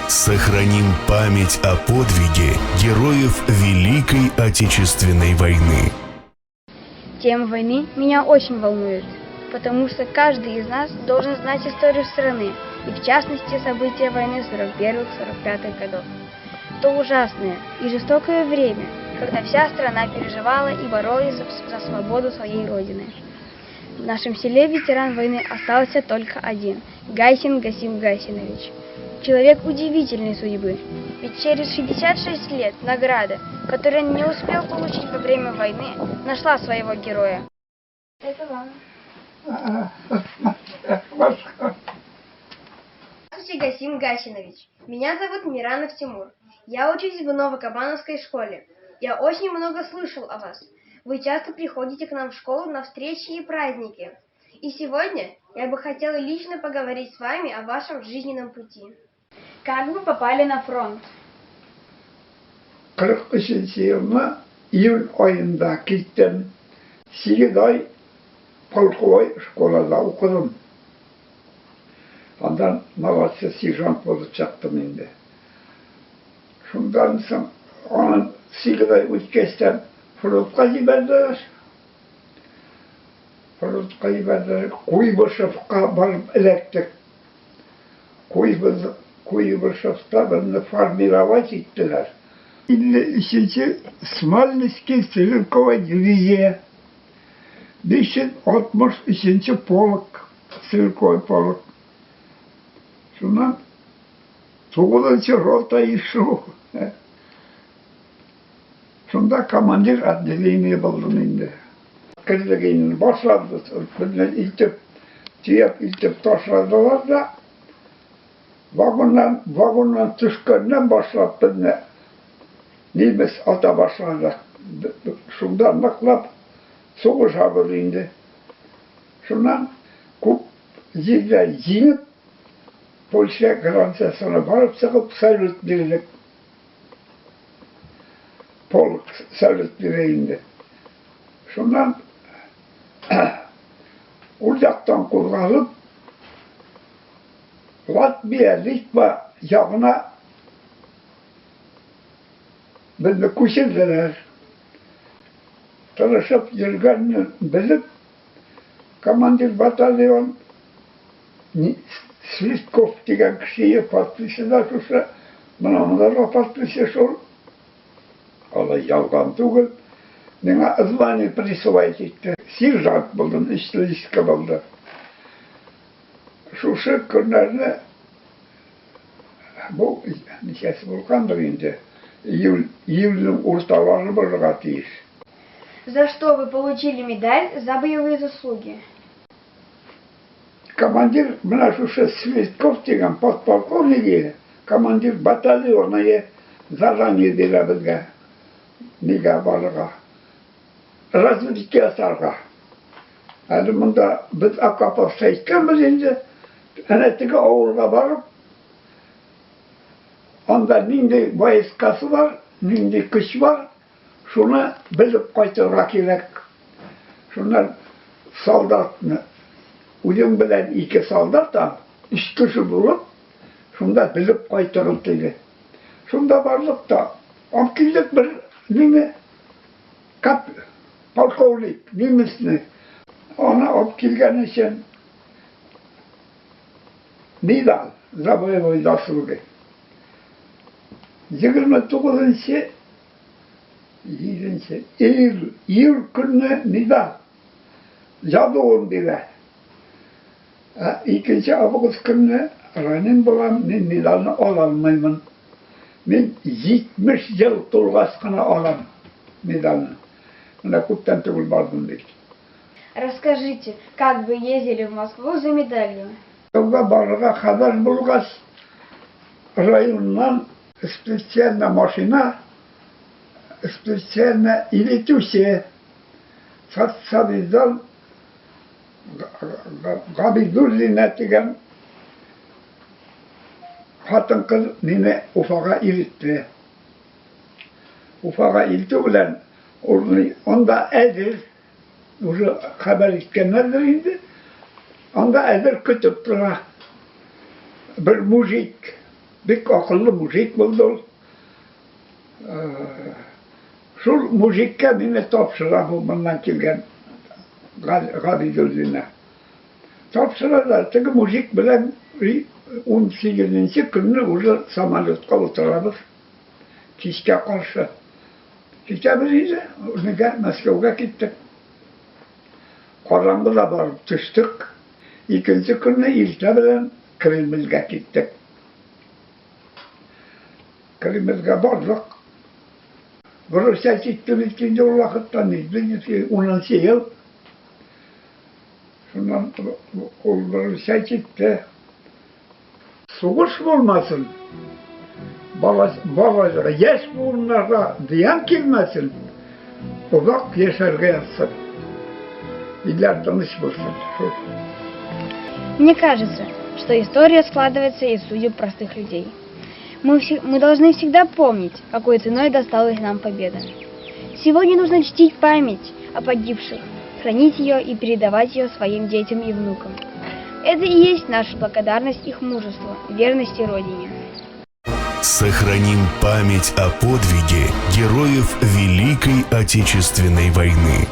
Сохраним память о подвиге героев Великой Отечественной войны. Тема войны меня очень волнует, потому что каждый из нас должен знать историю страны, и в частности события войны 41-45 годов. То ужасное и жестокое время, когда вся страна переживала и боролась за свободу своей родины. В нашем селе ветеран войны остался только один – Гайсин Гасим Гайсинович. Человек удивительной судьбы, ведь через 66 лет награда, которую он не успел получить во время войны, нашла своего героя. Это вам. Здравствуйте, Гасим Гасинович. Меня зовут Миранов Тимур. Я учусь в Новокабановской школе. Я очень много слышал о вас. Вы часто приходите к нам в школу на встречи и праздники. И сегодня я бы хотела лично поговорить с вами о вашем жизненном пути. Как вы попали на фронт? 43 елны июнь аенда киттем. 8 ай полковой школада укыдым. Андан младший сержант булып чыктым инде. Шундан соң аны 8 ай үткәчтән фронтка җибәрделәр. Фронтка җибәрделәр. Куйбышевка барып эләктек. Куйбышевта безне формировать иттеләр. 53 Смольнинский стрелковая дивизия. 563 полк, стрелковый полк. Шуннан 9 рота ИШУ. Шунда командир отделения булдым инде. Кердек инде, башлады, безне илтеп, төяп илтеп ташладылар да, вагоннан, вагоннан төшкәннән башлап безне немец ата башлады. Шунда ныклап сугышабыз инде. Шуннан күп җирдә җиңеп, Польша границасына барып чыгып, салют бирдек. Полк салют бирә инде. Шуннан ул яктан кузгалып, Латвия, Литва ягына безне күчерделәр. Тырышып йөргәнне белеп, командир батальон Свистков дигән кешене подписи да шушы, менә монда да подписи шул. Алай ялган түгел. Миңа звание присвоить итте. Сержант булдым, өч листка булды. Шушы көннәрне бу ничәсе булгандыр инде, июль, июльнең урталары булырга тиеш. За что вы получили медаль за боевые заслуги? Командир менә шушы Светков дигән подполковник, командир батальона задание бирә безгә. Нигә барырга? Разведка ясарга. Әле монда без окоповта әйткәнбез инде. Әнә теге авылга барып, анда нинди войскасы бар, нинди көч бар, шуны белеп кайтырга кирәк. Шуннан солдатны үзең белән ике солдат ал, өч кеше булып, шунда белеп кайтыгыз диде. Шунда бардык та, алып килдек бер нине, кап, полковник, немецны. Аны алып килгән өчен медаль за боевой заслуги. 29 7 июль, июль көнне медаль язуын бирә. Ә икенче август көнне ранен булам, мин медальне ала алмыймын. Мин 70 ел тулгач кына алам медальне. Менә күптән түгел бардым бит. Расскажите, как вы ездили в Москву за медалью? Юлга барырга хәбәр булгач, районнан специально машина, специально илетүче Соцсоюздан Габидуллина дигән хатын-кыз мине Уфага илтте. Уфага илтү белән ул анда әзер, уже хәбәр иткәннәрдер инде. Анда әзер көтеп тора. Бер мужик. Бик акыллы мужик булды ул. Шул мужикка мине тапшыра бу моннан килгән Габидуллина. Тапшыра да, теге мужик белән 18 көнне уже самолетка утырабыз. Кичкә каршы. Китәбез инде, нигә Мәскәүгә киттек. Караңгыда барып төштек. Икенче көнне иртә белән Кремльгә киттек. Кремльгә бардык. Брусья китте бит инде ул вакытта, унынчы ел. Шуннан ул Брусья китте. Сугыш булмасын, балаларга, яшь буыннарга зыян килмәсен, озак яшәргә язсын. Илләр тыныч булсын. Шул. Мне кажется, что история складывается из судеб простых людей. Мы, все, мы должны всегда помнить, какой ценой досталась нам победа. Сегодня нужно чтить память о погибших, хранить ее и передавать ее своим детям и внукам. Это и есть наша благодарность их мужеству, верности Родине. Сохраним память о подвиге героев Великой Отечественной войны.